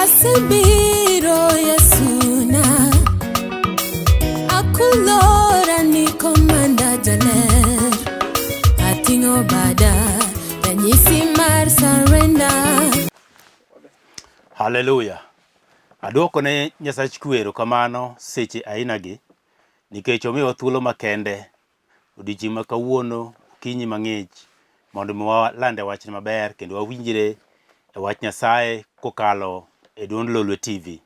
Asebiro Yesuna, akulora ni komanda jaler, ating'o bada ranyisi mar surrender. Haleluya. Aduoko ne Nyasach kwe erokamano seche ainagi nikech omiyowa thuolo makende odiochieng' ma kawuono okinyi mang'ich mondo mi walande wachne maber kendo wawinjre e wach Nyasaye kokalo e duond Lolwe TV.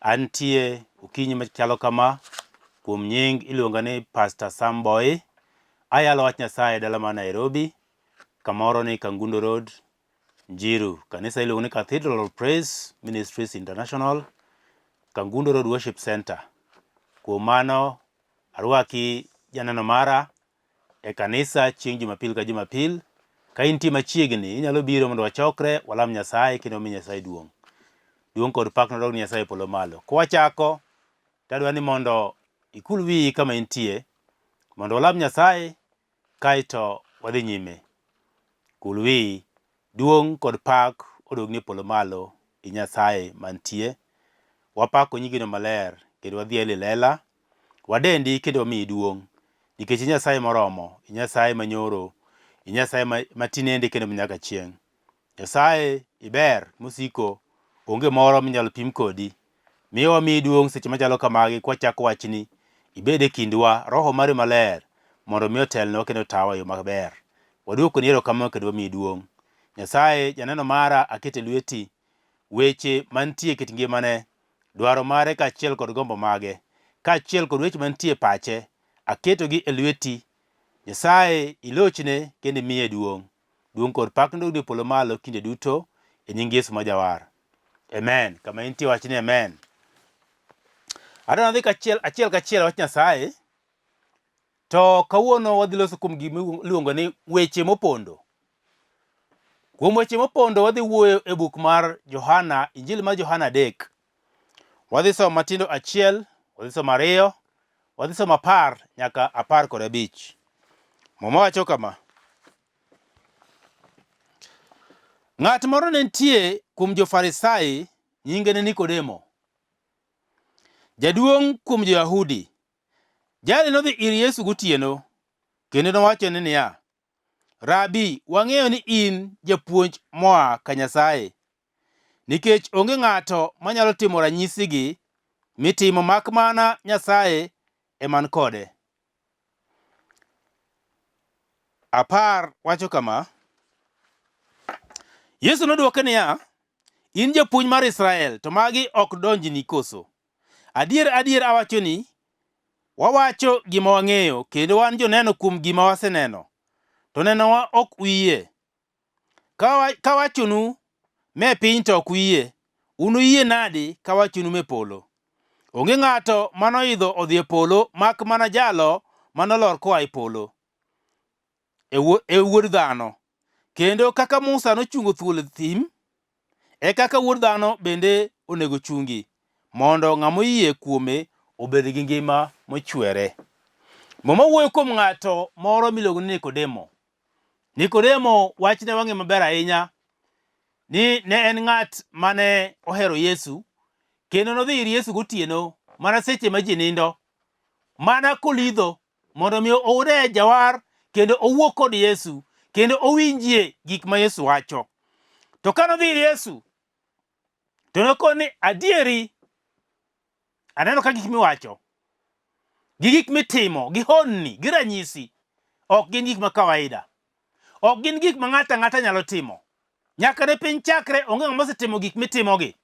Antie okinyi machalo kama kuom nying iluonga ni Pastor Sam Boy. Ayalo wach Nyasaye e dala mar Nairobi kamoro ni Kangundo Road, Njiru. Kanisa iluongo ni Cathedral of Praise Ministries International, Kangundo Road Worship Center. Kuom mano Arwaki janeno mara e kanisa chieng' Jumapil ka Jumapil. Ka intie machiegni, inyalo biro mondo wachokre, walam Nyasaye kendo wami Nyasaye duong'. Duong' kod pak nodog ne Nyasaye e polo malo. Kwachako, tadwa ni mondo ikul wiyi kama intie, mondo walam Nyasaye kaeto wadhi nyime. Kul wiyi, duong' kod pak odogni e polo malo i Nyasaye mantie. Wapako nyingino maler kendo wadhiali e lela. Wadendi kendo wamiyi duong' nikech i Nyasaye moromo, i Nyasaye manyoro, i Nyasaye ma tinende kendo manyaka chieng'. Nyasaye iber mosiko, onge moro minyalo pim kodi. Miyo wamiyi duong' seche machalo kamagi kwachako wachni, ibed e kindwa, Roho mari maler mondo mi otelnwa kendo otawa e yo maber. Waduokoni erokamano kendo wamiyi duong'. Nyasaye, janeno mara aketo e lweti, weche mantie e kit ngimane, dwaro mare kaachiel kod gombo mage, kaachiel kod weche mantie e pache, aketogi e lweti. Nyasaye, ilochne kendo imiye duong'. Duong' kod pak nodog e polo malo kinde duto e nying Yesu ma Jawar. Amen. Kama intie wach ni amen. Adwa dhi kachiel achiel kachiel wach Nyasaye. To kawuono wadhi loso kuom gima iluongo ni weche mopondo. Kuom weche mopondo wadhi wuoyo e buk mar Johana, Injili mar Johana 3. Wadhi somo matindo 1, wadhi somo 2, wadhi somo 10 nyaka 15. Muma wacho kama. Ng'at moro ne nitie kuom jo-Farisai, nyinge ne Nikodemo, jaduong' kuom jo-Yahudi. Jali nodhi ir Yesu gotieno, kendo nowachone niya, Rabi, wang'eyo ni in japuonj moa ka Nyasaye, nikech onge ng'ato manyalo timo ranyisigi mitimo mak mana Nyasaye ema ni kode. 10 wacho kama, Yesu nodwoke niya, In japuonj mar Israel, to magi ok donjni koso? Adier, adier awachoni, wawacho gima wang'eyo kendo wan joneno kuom gima waseneno, to nenowa ok uyie. Kawachonu me piny to ok uyie, unuyie nadi kawachonu me polo? Onge ng'ato manoidho odhi e polo mak mana jalo manolor koa e polo, e wuod dhano. Kendo kaka Musa nochungo thuol e thim, e kaka wuod dhano bende onego chungi, mondo ng'ama oyie kuome obed gi ngima mochwere. Muma wuoyo kuom ng'ato moro miluongo ni Nikodemo. Nikodemo wachne wang'e maber ahinya ni ne en ng'at mane ohero Yesu kendo nodhi ir Yesu gotieno mana seche ma ji nindo mana kolidho mondo mi one jawar kendo owuo kod Yesu kendo owinjie gik ma Yesu wacho. To ka nodhi ir Yesu to nokone ni adieri aneno ka gik miwacho gi gik mitimo gi honni gi ranyisi ok gin gik ma kawaida, ok gin gik ma ng'ato ang'ata nyalo timo. Nyaka ne piny chakre onge ng'ama osetimo gik mitimogi.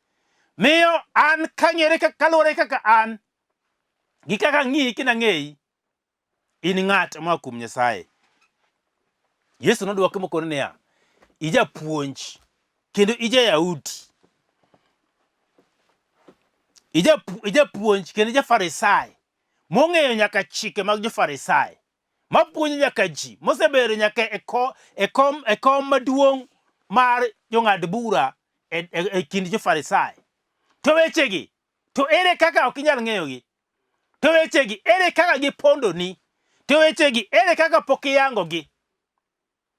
Miyo an kang'ere kaluwore kaka an gi kaka ang'iyi kendo ang'eyi, in ng'at moa kuom Nyasaye. Yesu nodwoke mokone niya, ijapuonj kendo ija-Yahudi. Ijapuonj kendo ija-Farisai mong'eyo nyaka chike mag jo-Farisai, mapuonjo nyaka ji, mosebedo nyaka e e kom maduong' mar jong'ad bura e kind jo-Farisai. To wechegi, to ere kaka ok inyal ng'eyogi? To wechegi ere kaka gipondoni? To wechegi ere kaka pok iyangogi?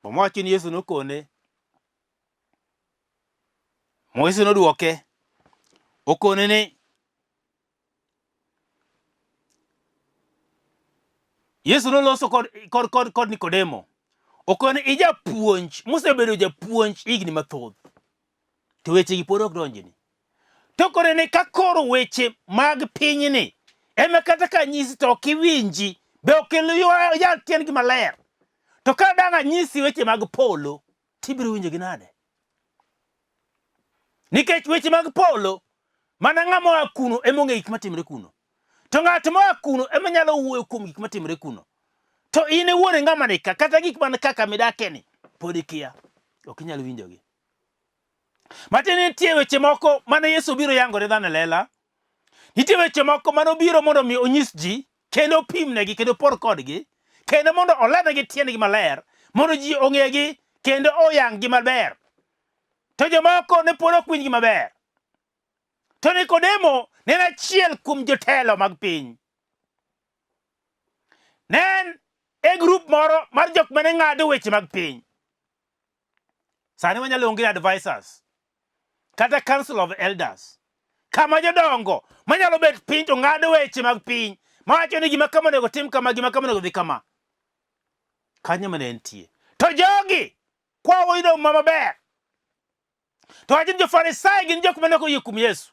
Muma wacho ni Yesu nokone. Yesu nodwoke. Okone ni Yesu noloso kod, kod, kod, kod Nikodemo. Okone ijapuonj, mosebedo japuonj higni mathoth. To wechegi pod ok donjni. To kore ni ka koro weche mag pinyni ema kata ka anyisi to ok iwinji, be ok iyal tiendgi maler. To ka dang' anyisi weche mag polo, tibiro winjogi nade? Nikech weche mag polo, mana ng'ama oa kuno ema ong'eyo gik matimore kuno. To ng'at moa kuno ema nyalo wuoyo kuom gik matimore kuno. To in iwuon e ng'ama ni ka, kata gik man kaka midakeni pod ikia, ok inyal winjogi. Matiende nitie weche moko mane Yesu obiro yango ne dhano e lela. Nitie weche moko mane obiro mondo mi onyis ji kendo opimnegi kendo opor kodgi kendo mondo olernegi tiendgi maler mondo ji ong'egi kendo oyanggi maber. To jomoko ne pod ok winjgi maber. To Nikodemo ne en achiel kuom jotelo mag piny. Ne en e grup moro mar jok mane ng'ado weche mag piny. Sani wanyalo luongi ni advisors kata council of elders kama jodongo manyalo bet piny to ng'ado weche mag piny mawacho ni gima kama onego tim kama gima kama onego dhi kama kanyo mane entie to jogi kwa wayudo muma maber to wacho ni jo-Farisai gin jok mane ok oyie kuom Yesu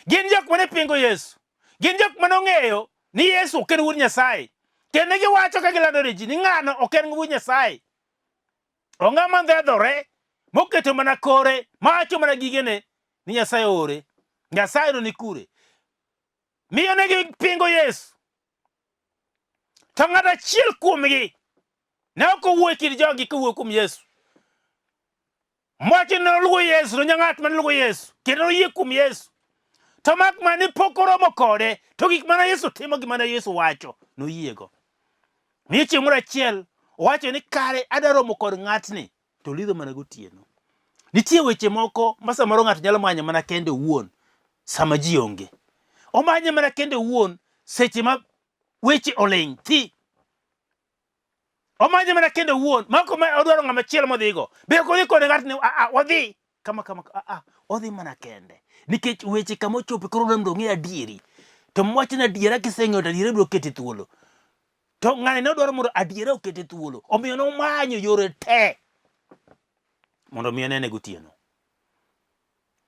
gin jok mane pingo Yesu gin jok mane ong'eyo ni Yesu ok en wuod Nyasaye kendo giwacho ka gilando ne ji ni ng'ano ok en wuod Nyasaye Ong'ama ndhedhore moketo mana kore mawacho mana gigene ni Nyasaye oore. Nyasaye no ni kure? Miyo ne gipingo Yesu. To ng'at achiel kuomgi ne ok owuo e kind jogi kowuoyo kuom Yesu. Mwacho ne oluwo Yesu, nonya ng'at mane luwo Yesu, kendo noyie kuom Yesu. To mak mana ni pok oromo kode, to gik mane Yesu timo gi mane Yesu wacho, noyiego. Miyo chieng' moro achiel, owacho ni kare adwa romo kod ng'atni, to olidho mana gotieno. Nitie weche moko ma samoro ng'ato nyalo manyo mana kende owuon sama ji onge. Omanye mana kende owuon seche ma weche oling' thi. Omanye mana kende owuon, ma ok odwaro ng'ama chielo modhigo. Be ok odhi kode ng'atni, a a wadhi kama kama a a odhi mana kende. Nikech weche kama ochope koro odwa mondo ong'e adieri. To mwacho ni adiera kiseng'eyo to adiera biro keti thuolo. To ng'ani ne odwaro mondo adiera okete thuolo. Omiyo nomanyo yore te mondo mi onene gotieno.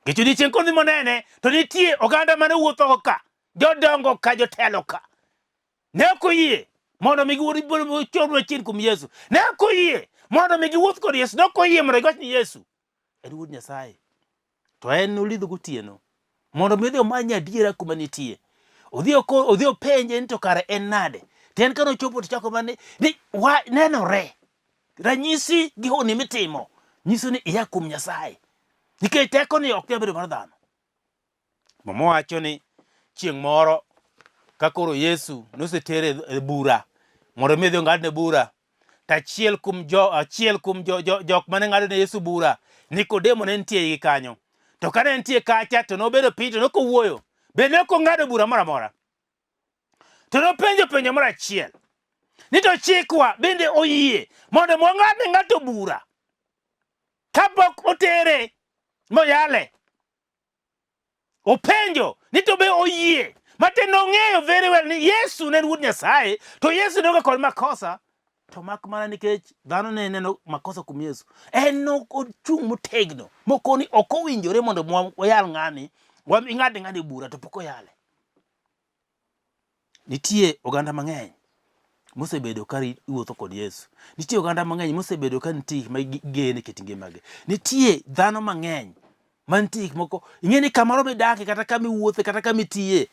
Nikech odiechieng' kodhi monene to nitie oganda mane wuotho ka, jodongo ka, jotelo ka. Ne ok oyie mondo mi gichor machiegni kuom Yesu. Ne ok oyie mondo mi giwuoth kod Yesu. Ne ok oyie mondo giwach ni Yesu en wuod Nyasaye. To en nolidho gotieno mondo mi odhi omany adiera kuma nitie. Odhi oko, odhi openje ni to kare en nade. To en kane ochopo to chako mana ni wa, nenore ranyisi gi honni mitimo nyiso ni ia kuom Nyasaye. Nikech tekoni ok nyal bedo mar dhano. Muma wacho ni chieng' moro ka koro Yesu nosetere e bura mondo mi odhi ong'adne bura, to achiel kuom jo achiel kuom jo, jo, jok mane ng'ado ne Yesu bura, Nikodemo ne nitie eigi kanyo. To kane entie kacha to nobedo piny to nok owuoyo, bende ne ok ong'ado bura moro amora. To nopenjo penjo moro achiel ni to chikwa bende oyie mondo wang'ad ne ng'ato bura kapok otere moyale. Openjo ni to be oyie. Matiende nong'eyo very well ni Yesu ne en wuod Nyasaye, to Yesu ne onge kod makosa, to mak mana nikech dhano ne neno makosa kuom Yesu. En nochung' motegno mokoni ok owinjore mondo wayal ng'ani, ing'ad ne ng'ani bura to pok oyale. Nitie oganda mang'eny mosebedo ka wuotho kod Yesu. Nitie oganda mang'eny mosebedo ka nitie gik ma gigeno e kit ngimagi. Nitie dhano mang'eny ma nitie gik moko, ing'e ni kamoro midake kata kama iwuothe kata kama itiye,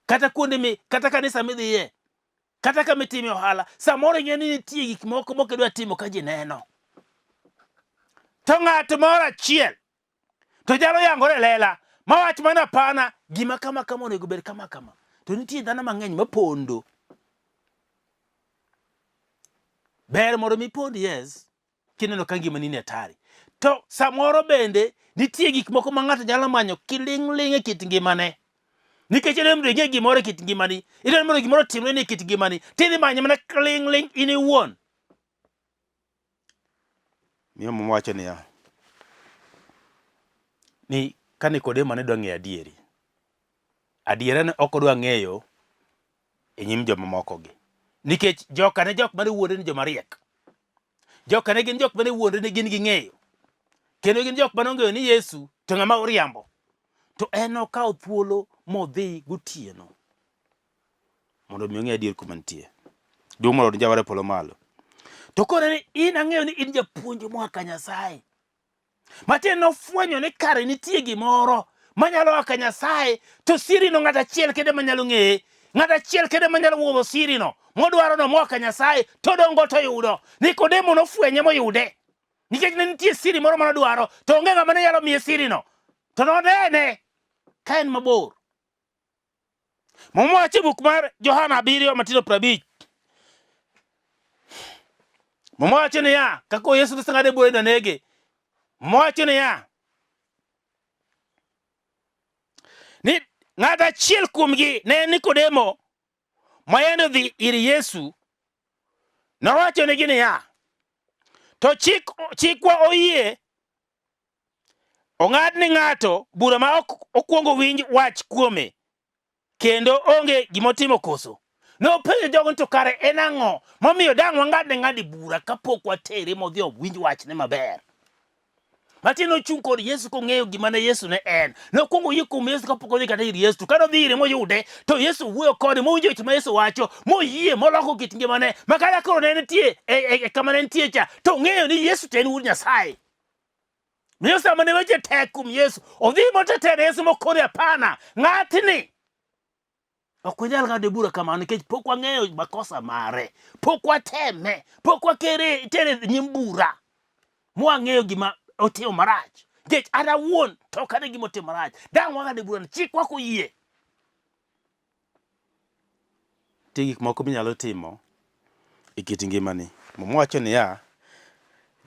kata kuonde mi, kata kanisa midhiye, kata kama itime ohala, samoro ing'e ni nitie gik moko mok idwa timo ka ji neno. To ng'at moro achiel to nyalo yangore e lela mawach mana apana gima kama kama onego bed kama kama to nitie dhano mang'eny mapondo ber mondo mi pond yes kineno ka ngimani ni hatari to samoro bende nitie gik moko ma ng'ato nyalo manyo kiling'ling' e kit ngimane nikech idwaro mondo ing'e gimoro e kit ngimani idwaro mondo gimoro otimre ni e kit ngimani tidhi manye mana kiling'ling' in iwuon Miyo Muma wacho niya, ni ka Nikodemo ne dwa ng'eyo adieri, Adiera ne ok odwa ng'eyo e nyim jomamokogi. Nikech joka ne jok mane wuondre ni joma riek. Joka ne gin jok mane wuondre ni gin gi ng'eyo. Kendo gin jok mane ong'eyo ni Yesu to ng'ama oriambo. To en nokawo thuolo modhi gotieno mondo mi ong'e adier kuma nitie. Duong' mondo odonj jawar e polo malo. To koro ni in ang'eyo ni in japuonj moa ka Nyasaye. Matiende nofwenyo ni kare nitie gimoro manyalo a ka Nyasaye to sirino ng'at achiel kende manyalo ng'eye. Ng'at achiel kende manyalo wuodho sirino modwarono moa ka Nyasaye to dongo to yudo. Nikodemo nofwenye moyude. Nikech ne nitie siri moro manodwaro to onge ng'ama ne nyalo miye sirino. To nonene ka en mabor. Muma wacho e buk mar Johana 7 matindo 50. Muma wacho niya, kako Yesu noseng'ade bura idwa nege. Muma wacho niya, ni ng'at achiel kuomgi ne en Nikodemo ma yande odhi ir Yesu nowachonegi niya, to chik chikwa oyie Ong'ad ni ng'ato bura ma ok okwongo winj wach kuome kendo onge gimotimo koso? Nopenjo jogo ni to kare en ang'o momiyo dang' wang'ad ne ng'ani bura kapok watere modhi owinj wachne maber? Matiende nochung' kod Yesu kong'eyo gima ne Yesu ne en. Nokwongo oyie kuom Yesu kapok odhi kata ir Yesu. To kane odhi ire moyude, to Yesu wuoyo kode mowinjo weche ma Yesu wacho, moyie moloko kit ngimane. Ma kata koro ne nitie e, e, e kama ne nitie cha, to ong'eyo ni Yesu to en wuod Nyasaye. Miyo sama ne weche tek kuom Yesu, odhi motetene Yesu mokone hapana, ng'atni ok wanyal ng'ado bura kamano nikech pok wang'eyo makosa mare, pok wateme, pok wakere tere nyim bura mwang'eyo gima otimo marach. Nikech an awuon to ok ane gima otimo marach, dang' wang'ade bura ni chikwa koyie. Nitie gik moko minyalo timo e kit ngimani. Muma wacho niya,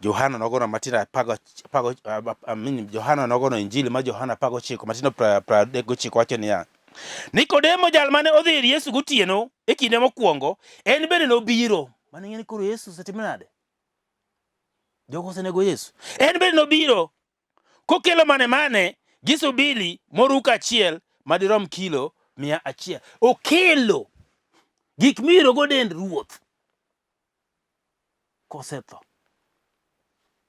Johana nogono matindo I mean, Johana nogono Injili mar Johana 19 matindo 39 wacho niya, Nikodemo jal mane odhi ir Yesu gotieno e kinde mokwongo, en bende nobiro. Mano ing'e ni koro Yesu osetimo nade? Jogo osenego Yesu. En bende nobiro kokelo manemane gi subili moruw kaachiel madirom kilo 100. Okelo gik miwirogo dend ruoth kosetho.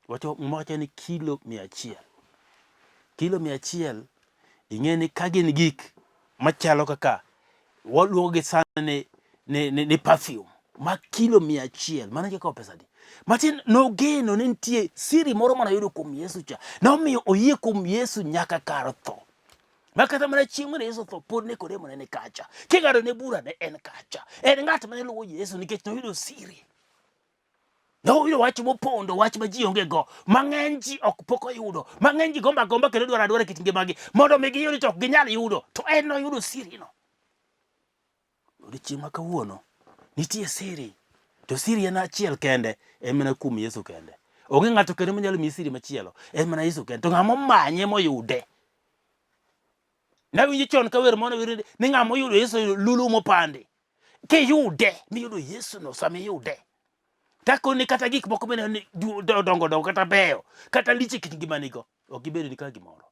Wacho wacho ni kilo 100. Kilo 100 ing'e ni ka gin gik machalo kaka waluongo gi sani ni, ni, ni, ni perfume ma kilo 100 mano kikawo pesa adi? Matin nogeno ni nitie siri moro mane oyudo kuom Yesu cha nomiyo oyie kuom Yesu nyaka kar tho. Ma kata mana chieng' mane Yesu otho pod Nikodemo ne ni kacha. King'ado ne bura ne en kacha. En ng'at mane luwo Yesu nikech noyudo siri. Noyudo wach mopondo, wach ma ji onge go, ma ng'eny ji ok pok oyudo, ma ng'eny ji gombo agomba kendo dwaro adwara e kit ngimagi mondo mi giyudi to ok ginyal yudo, to en noyudo sirino. Odiechieng' ma kawuono nitie siri, to siri en achiel kende, en mana kuom Yesu kende. Onge ng'ato kendo manyalo miyi siri machielo, en mana Yesu kende. To ng'ama omanye moyude. Nawinjo chon ka wer moro wer ni ng'ama oyudo Yesu oyudo lulu mopandi. Kiyude, miyudo Yesu no sama iyude. Takoni kata gik moko mineno ni dongo dongo kata beyo, kata lich e kit ngimanigo, ok gibedoni ka gimoro.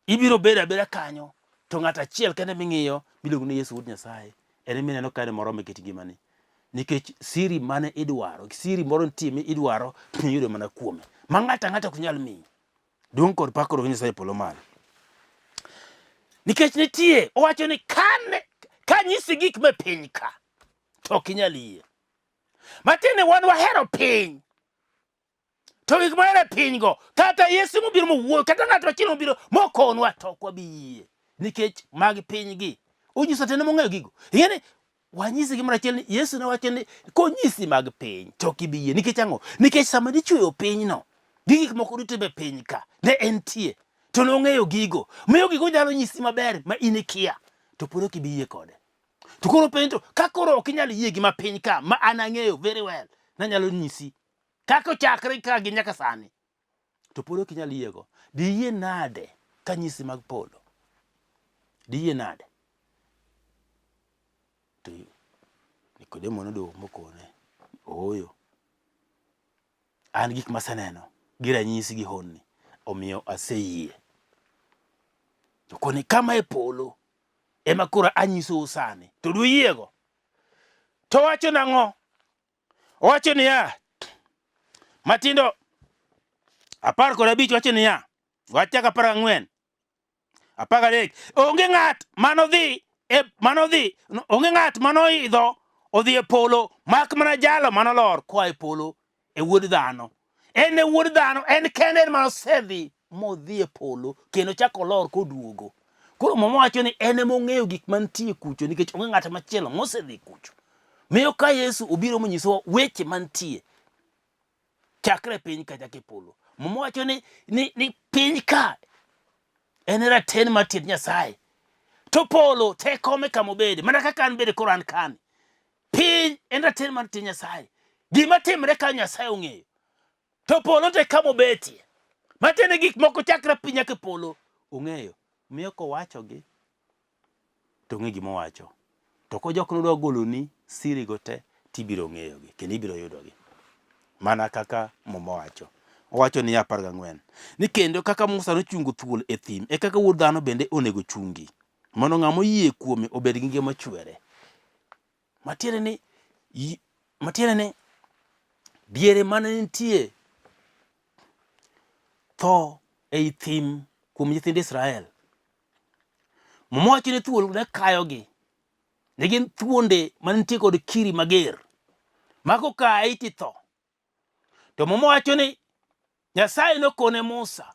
Ibiro bedo abeda kanyo, to ng'at achiel kende ming'iyo miluongo ni Yesu Wuod Nyasaye, en ema ineno ka en moromo e kit ngimani. Nikech siri mane idwaro, siri moro nitie mi idwaro, iyudo mana kuome. Ma ng'ato ang'ata ok nyal miyi. Duong' kod pak odog Nyasaye e polo malo. Nikech nitie, owacho ni kane kanyisi gik me piny ka, to ok inyal yie. Matiende wan wahero piny. To gik mahero e piny go, kata Yesu mobiro mowuoyo, kata ng'at machielo mobiro mokonwa, to ok wabi yie. Nikech mag piny gi, onyiso tiende mong'eyo gigo. Ing'e ni wanyisi gimoro achiel ni Yesu nowacho ni konyisi mag piny to ok ibi yie. Nikech ang'o? Nikech sama nichweyo pinyno, gi gik moko duto e piny ka, ne entie. To nong'eyo gigo. Miyo gigo nyalo nyisi maber ma in ikia, to pod ok ibi yie kode. To koro penjo to, ka koro ok inyal yie gi ma piny ka, ma an ang'eyo very well, nanyalo nyisi kaka ochakre ka gi nyaka sani, to pod ok inyal yiego. Diyie nade ka nyisi mag polo? Diyie nade? To Nikodemo noduogo mokone, ooyo, an gik maseneno gi ranyisi gi honni omiyo aseyie. To koni kama e polo ema koro anyisou sani. To duyiego. To wacho nang'o? Owacho niya, matindo 15 wacho niya, wachak 14, 13, onge ng'at manodhi e manodhi, onge ng'at manoidho odhi e polo mak mana jalo manolor koa e polo e wuod dhano. En e wuod dhano, en kende en manosedhi modhi e polo kendo chak olor koduogo. Koro Muma wacho ni en ema ong'eyo gik mantie kucho nikech onge ng'at machielo mosedhi kucho. Miyo ka Yesu obiro monyisowa weche mantie chakre e piny ka nyaka e polo. Muma wacho ni, ni, ni piny ka en raten mar tiend Nyasaye. To polo te kome kama obede, mana kaka an bende koro an kani. Piny en raten mar tiend Nyasaye. Gima timre ka Nyasaye ong'eyo. To polo to e kama obetie. Matiende gik moko chakre piny nyaka e polo ong'eyo. Miyo kowachogi to ong'e gima owacho. To kojok nodwa goloni siri go te tibiro ng'eyogi kendo ibiro yudogi. Mana kaka Muma wacho. Owacho niya 14 ni kendo kaka Musa nochungo thuol e thim e kaka wuod dhano bende onego chungi mondo ng'ama oyie kuome obed gi ngima mochwere. Matiende ni matiende ni diere mane nitie tho ei thim kuom nyithind Israel. Muma wacho ni thuol ne kayogi. Ne gin thuonde mane nitie kod kiri mager. Ma kokayi titho. To Muma wacho ni Nyasaye nokone Musa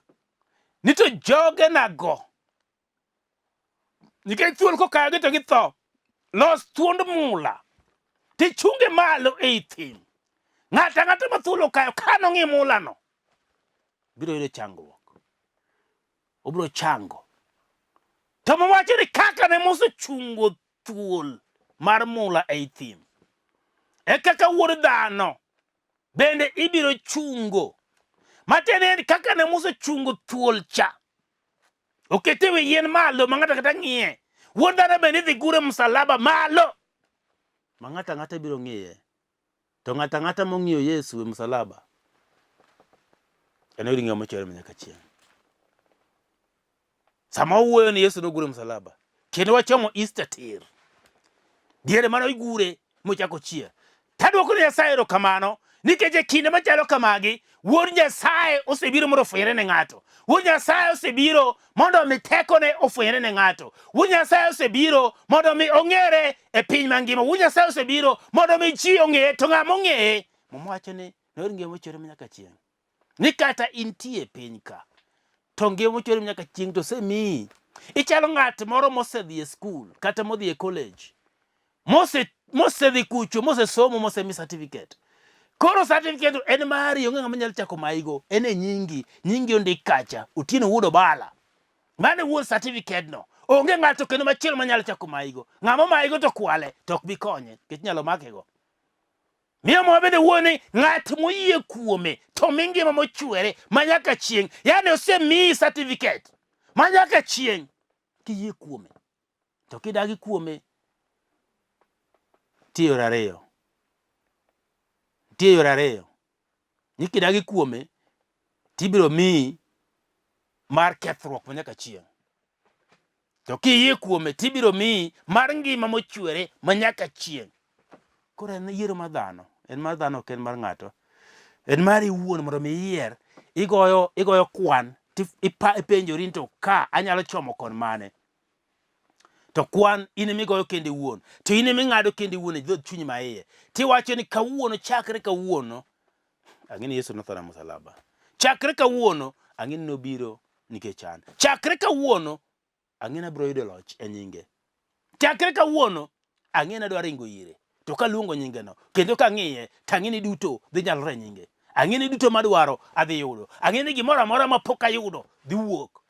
ni to jogenago nikech thuol kokayogi to githo, los thuond mula tichunge malo ei thim. Ng'ato ang'ata ma thuol okayo ka nong'i mulano biro yudo changruok. Obiro chango. To Muma wacho ni kaka ne Musa ochungo thuol mar mula ei thim, e kaka wuod dhano bende ibiro chungo. Matiende ni kaka ne Musa ochungo thuol cha, okete wi yien malo ma ng'ato ang'ata ng'iye, wuod dhano bende idhi gure msalaba malo ma ng'ato ang'ata biro ng'iye. To ng'ato ang'ata mong'iyo Yesu e msalaba enoyud ngima mochwere manyaka chieng'. Sama wawuoyo ni Yesu nogure msalaba, kendo wachomo Easter tir. Diere mane oigure mochako chier. Tadwoko ne Nyasaye erokamano nikech e kinde machalo kamagi, Wuod Nyasaye osebiro mondo ofwenyre ne ng'ato. Wuod Nyasaye osebiro mondo omi tekone ofwenyre ne ng'ato. Wuod Nyasaye osebiro mondo omi ong'ere e piny mangima. Wuod Nyasaye osebiro mondo omi ji ong'eye, to ng'a mong'eye? Muma wacho ni noyud ngima mochwere manyaka chieng'. Ni kata intie e piny ka, to ngima mochwere manyaka chieng' to osemiyi. Ichalo ng'at moro mosedhi e skul kata modhi e college mose mosedhi kucho mosesomo mosemi certificate. Koro certificate en mari, onge ng'ama nyalo chako mayigo, en e nyingi, nyingi ondik kacha, Otieno wuod Obala. Mano e wuon certificate no. Onge ng'ato kendo machielo manyalo chako mayigo. Ng'ama omayigo to kwale, to ok bi konye, nikech inyalo makego. Miyo muma bende wuoyo ni ng'at moyie kuome to mi ngima mochwere ma nyaka chieng'. Yaani osemiyi certificate ma nyaka chieng' kiyie kuome. To kidagi kuome, nitie yore ariyo. Nitie yore ariyo. Ni kidagi kuome, tibiro miyi mar kethruok ma nyaka chieng'. To kiyie kuome, tibiro miyi mar ngima mochwere ma nyaka chieng'. Koro en yiero mar dhano. En mar dhano ok en mar ng'ato. En mari iwuon mondo mi iyier. Igoyo, igoyo kwan ipenjori ni to ka anyalo chomo kon mane. To kwan in ema igoyo kendo iwuon. To in ema ing'ado kendo iwuon e dhood chunyi ma iye. Tiwacho ni kawuono, chakre kawuono, ang'e ni Yesu nothona e msalaba. Chakre kawuono, ang'e ni nobiro nikech an. Chakre kawuono, ang'e ni abiro yudo loch e nyinge. Chakre kawuono, ang'e ni adwa ringo ire. To kaluongo nyingeno, kendo kang'iye, to ang'e ni duto dhi nyalore e nyinge. Ang'e ni duto madwaro adhi yudo. Ang'e ni gimoro amora ma pok ayudo dhi wuok.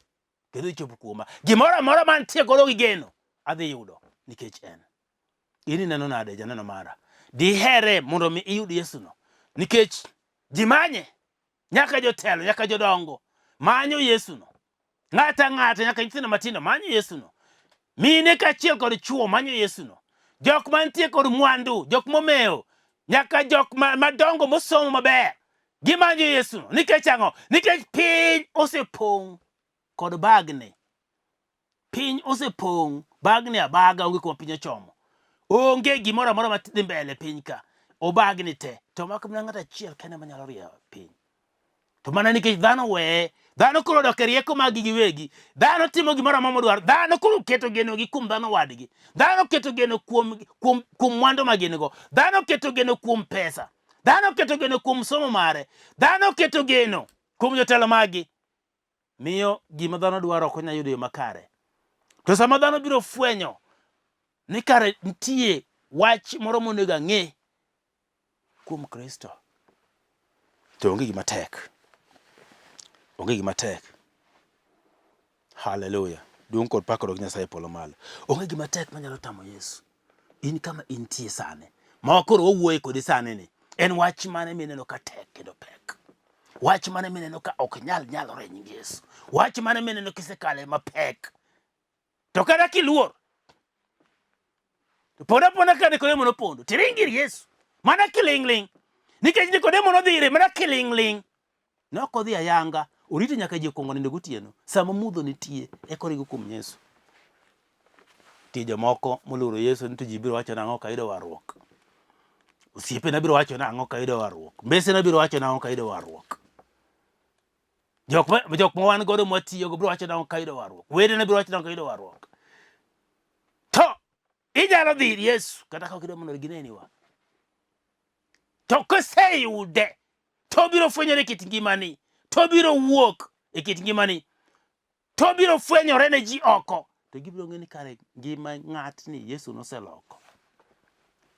Kendo dhi chopo kuoma. Gimoro amora mantie godo gi geno adhi yudo nikech en. In ineno nade janeno mara? Dihere mondo mi iyud Yesu no? Nikech ji manye, nyaka jotelo, nyaka jodongo manyo Yesu no. Ng'ato ang'ata, nyaka nyithindo matindo manyo Yesu no. Mine kaachiel kod chwo manyo Yesu no. Jok mantie kod mwandu, jok momewo, nyaka jok madongo mosomo maber, gimanyo Yesu no. Nikech ang'o? Nikech piny osepong' kod bagni. Piny osepong' bagni abaga, onge kuma piny ochomo. Onge gimoro amora ma dhi mbele piny ka. Obagni te. To mak mana ng'ato achiel kende manyalo rieyo piny. To mana nikech dhano weye, dhano koro odok e rieko maggi giwegi. Dhano timo gimoro amora modwaro. Dhano koro keto genogi kuom dhano wadgi. Dhano keto geno kuom, kuom, kuom mwandu ma gin go. Dhano keto geno kuom pesa. Dhano keto geno kuom somo mare. Dhano keto geno kuom jotelo maggi. Miyo gima dhano dwaro ok onyal yudo e yo makare. To sama dhano biro fwenyo ni kare nitie wach moro monego ang'e kuom Kristo, to onge gima tek. Onge gima tek. Haleluya. Duong' kod pak odog Nyasaye e polo malo. Onge gima tek manyalo tamo Yesu. In kama intie sani, ma koro wawuoye kodi sani ni, en wach mane mineno ka tek kendo pek? Wach mane mineno ka ok nyal nyalore e nying Yesu? Wach mane mineno kisekale mapek? To kata kiluor, to pona pona ka Nikodemo nopondo, tiring ir Yesu mana kiling'ling', nikech Nikodemo nodhi ire mana kiling'ling'. Ne ok odhi ayanga, orito nyaka ji okwongo nindo gotieno. Sama mudho nitie, eka oringo kuom Yesu. Nitie jomoko moluoro Yesu ni to ji biro wacho nang'o kayudo warruok. Osiepena biro wacho nang'o kayudo warruok. Mbesena biro wacho nang'o kayudo warruok. Jok ma jok ma wan godo mwatiyogo biro wacho nang'o kayudo warruok. Wedena biro wacho nang'o kayudo warruok. To inyalo dhi ir Yesu kata ka ok idwa mondo gineniwa. To koseyude to obiro fwenyore e kit ngimani, to obiro wuok e kit ngimani, to obiro fwenyore ne ji oko, to gibiro ng'e ni kare ngima ng'atni Yesu noseloko.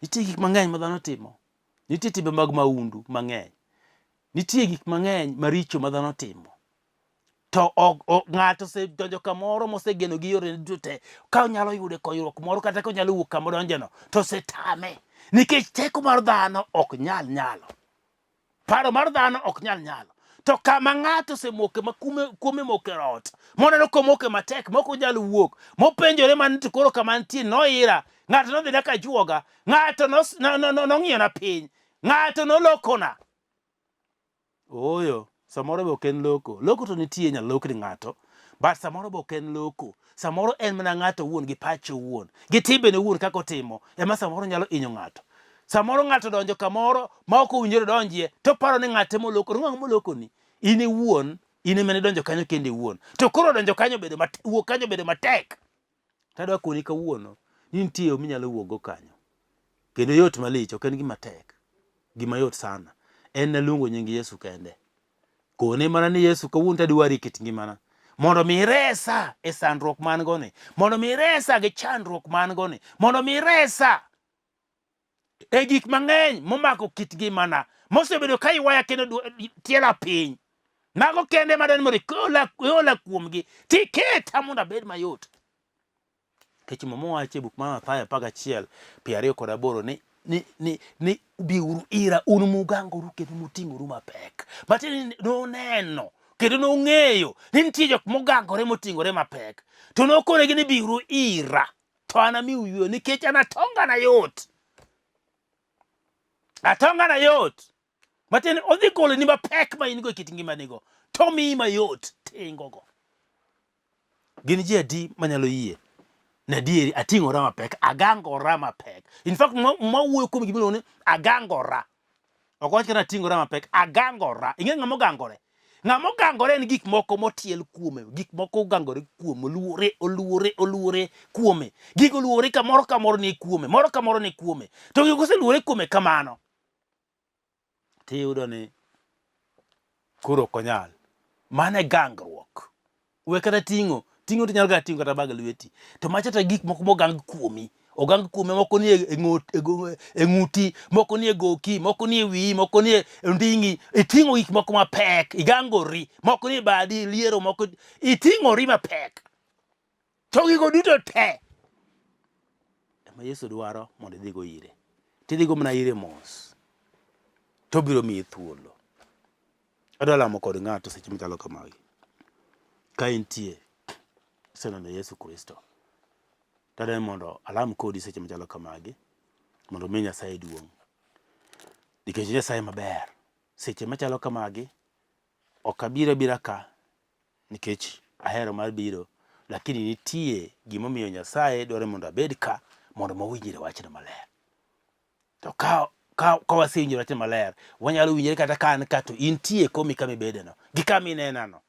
Nitie gik mang'eny ma dhano timo. Nitie timbe mag mahundu mang'eny. Nitie gik mang'eny maricho ma dhano timo. To ng'ato osedonjo kamoro mosegeno gi yorene duto te, ka onyalo yude konyruok moro kata ka onyalo wuok kama odonjeno, to osetame. Nikech teko mar dhano ok nyal nyalo. Paro mar dhano ok nyal nyalo. To kama ng'ato osemoke ma kuome moke rot, moneno komoke matek mok onyal wuok, mopenjore man to koro kama nitie noira, ng'ato nodhina ka juoga, ng'ato nong'iyona piny, ng'ato nolokona. Ooyo, samoro be ok en loko. Loko to nitie inyalo lokni ng'ato, but samoro be ok en loko. Samoro en mana ng'ato owuon gi pache owuon, gi timbene owuon kaka otimo, ema samoro nyalo hinyo ng'ato. Samoro ng'ato odonjo kamoro ma ok owinjore odonjie, to oparo ni ng'ate moloko. To ng'ama molokoni? In iwuon, in ema nidonjo kanyo kendi iwuon. To koro donjo kanyo obedo matek, wuok kanyo obedo matek. Tadwa koni kawuono ni nitie yo minyalo wuokgo kanyo. Kendo yot malich, ok en gima tek. Gima yot sana. En na luongo nying Yesu kende. Kone mana ni Yesu kawuono tadwari e kit ngimana. Mondo mi iresa e sandruok ma an go ni. Mondo mi iresa gi chandruok ma an go ni. Mondo mi iresa e gik mang'eny momako kit ngimana mosebedo ka ywaya kendo tiela piny. Mago kende madwaro ni mondo iola kuomgi tiketa mondo abed mayot. Nikech Muma wacho e buk mar Mathayo 11 28 ni ni ni ni biuru ira un mugangoru kendo muting'oru mapek. Matiende ni noneno kendo nong'eyo ni nitie jok mogangore moting'ore mapek. To nokonegi ni biuru ira to anamiu yweyo nikech an atongana yot. Atongana yot. Matiende ni odhi goloni mapek ma in go e kit ngimanigo to omiyi mayot tingogo. Gin ji adi manyalo yie ni adieri ating'ora mapek, agangora mapek. In fact, muma wuoyo kuom gima iluongo ni agangora. Ok wach kata ating'ora mapek, agangora. Ing'e ng'ama ogangore? Ng'ama ogangore en gik moko motiel kuome, gik moko ogangore kuome, oluore, oluore, oluore kuome. Gigo oluore kamoro kamoro ni kuome, moro kamoro ni kuome. To gigo koseluore kuome kamano, tiyudo ni koro ok onyal. Mano e gangruok. We kata ting'o, ting'o to inyalo kata ting'o kata bag lweti. To macha to gik moko mogang kuomi. Ogang kuomi moko ni e ng'ut, e e ng'uti, moko ni e goki, moko ni e wiyi, moko ni e onding'i. Iting'o gik moko mapek, igangori, moko ni e badi, iliero, moko iting'ori mapek. To gigo duto te ema Yesu dwaro mondo idhigo ire. Tidhigo mana ire mos, to obiro miyi thuolo. Adwa lamo kod ng'ato seche machalo kamagi. Ka intie, iseneno Yesu Kristo, tadwa ni mondo alam kodi seche machalo kamagi, mondo omi Nyasaye duong'. Nikech Nyasaye maber. Seche machalo kamagi, ok abiro abira ka nikech ahero mar biro, Lakini nitie gimomiyo Nyasaye dwaro mondo abed ka mondo mawinjre wachne maler. To ka ka ka wasewinjore wachne maler, wanyalo winjore kata ka an ka to intie komi kama ibedeno gi kama inenano.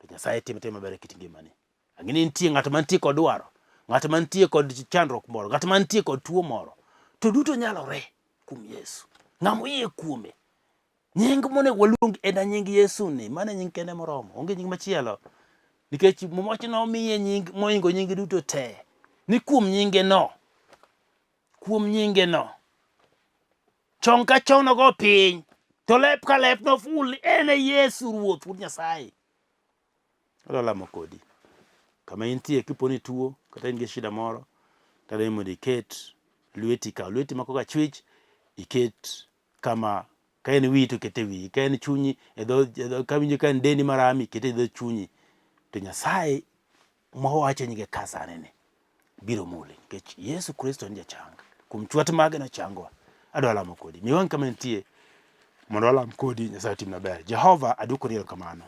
To Nyasaye timo tim maber e kit ngimani. Ang'e ni nitie ng'at mantie kod dwaro, ng'at mantie kod chandruok moro, ng'at mantie kod tuo moro. To duto nyalore kuom Yesu. Ng'ama oyie kuome. Nying monego waluong en nying Yesu ni, mano e nying kende moromo, onge nying machielo. Nikech Muma wacho ni omiye nying mohingo nying duto te. Ni kuom nyinge no, kuom nyinge no, chong ka chong nogo piny, to lep ka lep noful ni en e Yesu Ruoth, Wuod Nyasaye. Adwa lamo kodi. Kama intie kipo ni ituo kata in gi shida moro, to adwa ni mondo iket lweti, kaw lweti mako kachwich, iket kama ka en wiyi to ket e wiyi, ka en chunyi e dho, e dho ka winjo ka en dendi marami ket e dho chunyi. To Nyasaye ma wawacho nyinge ka sani ni biro muli nikech Yesu Kristo en jachang. Kuom chwat mage nochangwa. Adwa lamo kodi. Mi wang' kama intie mondo walam kodi Nyasaye otim maber. Jehova aduokoni erokamano.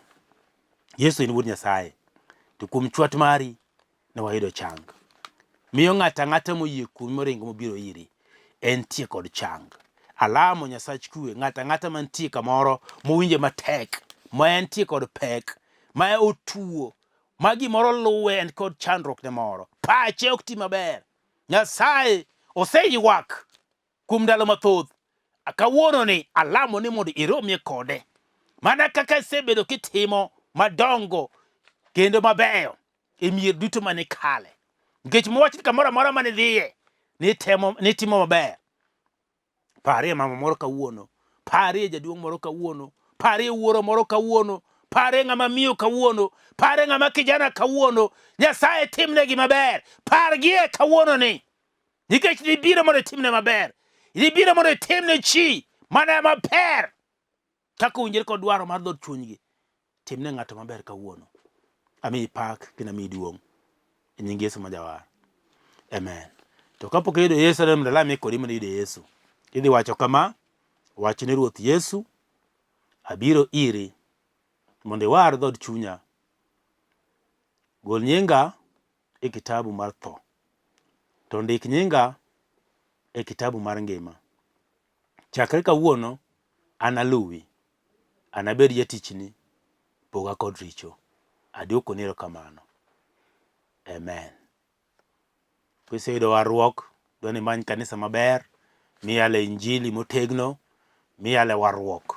Yesu en wuod Nyasaye. To kuom chwat mari ne wayudo chang. Miyo ng'ato ang'ata moyie kuomi moringo mobiro iri entie kod chang. Alamo Nyasach kwe ng'ato ang'ata mantie kamoro mowinje matek ma entie kod pek ma otuo ma gimoro luwe en kod chandruok ne moro pache ok ti maber. Nyasaye oseywak kuom ndalo mathoth. Kawuono ni alamo ni mondo iromie kode mana kaka isebedo kitimo madongo kendo mabeyo e mier duto mane ikale. Nikech mowach ni kamoro amora mane idhiye nitemo nitimo maber. Parie mama moro kawuono, parie jaduong' moro kawuono, parie wuoro moro kawuono, parie ng'ama miyo kawuono, parie ng'ama kijana kawuono. Nyasaye timnegi maber, pargie kawuono ni. Nikech nibiro mondo itimne maber, nibiro mondo itimne chi mana maber kaka owinjore kod dwaro mar dhood chunygi. Timne ng'ato maber kawuono. Amiyi pak kendo amiyi duong' e nying Yesu ma Jawar. Amen. To kapok iyudo Yesu, adwaro mondo alamie kodi mondo iyud Yesu. Idhi wacho kama, wach ni Ruoth Yesu, abiro iri mondo iwar dhood chunya. Gol nyinga e kitabu mar tho, to ndik nyinga e kitabu mar ngima. Chakre kawuono analuwi, anabed jatichni, poga kod richo. Adwokoni erokamano. Amen. Kiseyudo warruok, dwa ni imany kanisa maber miyale injili motegno, miyale warruok,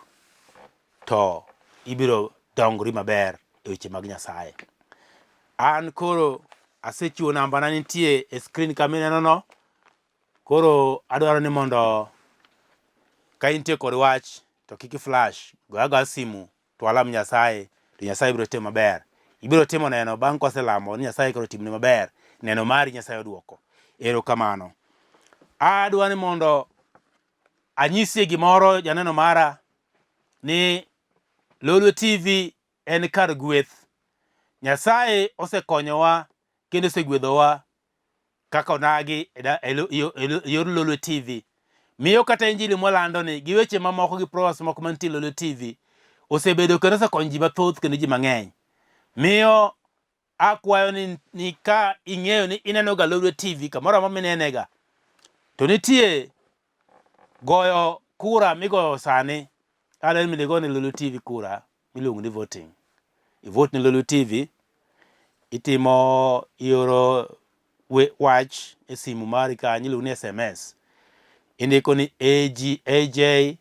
to ibiro dongri maber e weche mag Nyasaye. An koro asechiwo nambana nitie e screen kama ineno no. Koro adwaro ni mondo ka intie kod wach to kik i flash, go agoya simu to walam Nyasaye to Nyasaye biro timo maber. Ibiro timo neno bang' kwaselamo ni Nyasaye koro otimni maber, neno mari Nyasaye oduoko. Erokamano. Adwa ni mondo anyisie gimoro janeno mara ni Lolwe TV en kar gweth. Nyasaye osekonyowa kendo osegwedhowa kaka onagi e e e e yor Lolwe TV. Miyo kata injili mwalando ni gi weche mamoko gi proverbs moko mantie Lolwe TV osebedo kendo osekonyo ji mathoth kendo ji mang'eny. Miyo akwayo ni, ni ka ing'eyo ni ineno ga Lolwe TV kamoro amora minenega to nitie goyo kura migoyo sani adwa ni mondo igone Lolwe TV kura miluongo ni voting. I vote ne Lolwe TV itimo ioro wach e simu mari kanyo iluongo ni SMS. Indiko ni AG, AJEA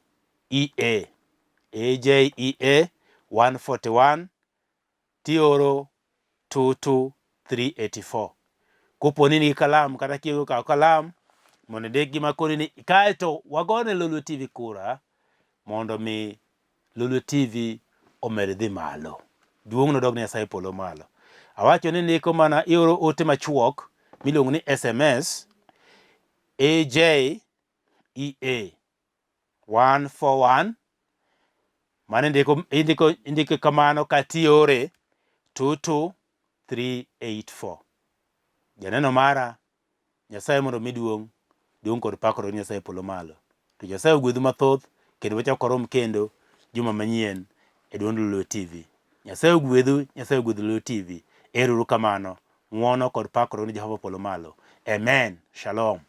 AJEA 141 tioro 22384. Kopo ni in gi kalam kata kionge kaw kalam mondo indik gima koni ni kaeto wagone Lolwe TV kura mondo mi Lolwe TV omed dhi malo. Duong' nodog ne Nyasaye polo malo. Awacho ni ndiko mana ioro ote machuok miluongo ni SMS AJEA 141 mano indiko indiko indiko kamano kata iore 22384. Janeno mara Nyasaye mondo omi duong', duong' kod pak odog ne Nyasaye e polo malo. To Nyasaye ogwedhu mathoth kendo wachak warom kendo juma manyien e duond Lolwe TV. Nyasaye ogwedhu, Nyasaye ogwedh Lolwe TV. Ero uru kamano. Ng'wono kod pakruok ni Jehova polo malo. Amen. Shalom.